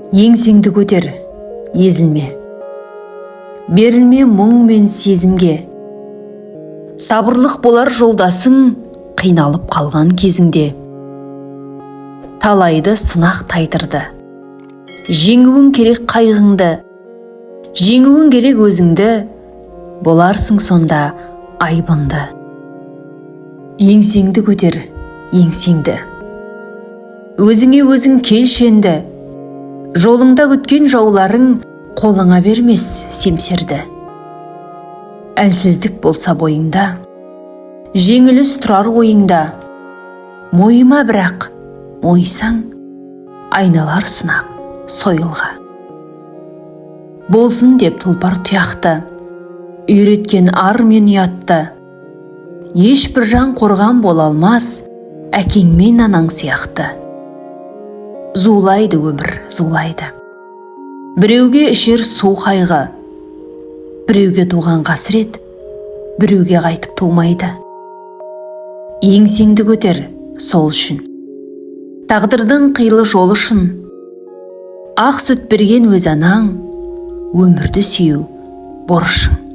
Еңсеңді көтер, езілме. Берілме мұң мен сезімге. Сабырлық болар жолдасың қиналып қалған кезіңде. Талайды сынақ тайдырды. Жеңуің керек қайғыңды, жеңуің керек өзіңді, боларсың сонда айбынды. Еңсеңді көтер, еңсеңді. Өзіңе өзің келші енді. Жолыңда күткен жауларың қолыңа бермес семсерді. Әлсіздік болса бойыңда, жеңіліс тұрар ойыңда. Мойыма бірақ, мойысаң, айналар сынақ сойылға. Болсын деп тұлпар тұяқты, үйреткен ар мен ұятты. Ешбір жан қорған бола алмас әкең мен анаң сияқты. Зулайды өмір, зулайды. Біреуге ішер су қайғы, біреуге туған қасірет, біреуге қайтып тумайды. Еңсеңді көтер сол үшін. Тағдырдың қилы жолы шын. Ақ сүт берген өз анаң, өмірді сүю борышың.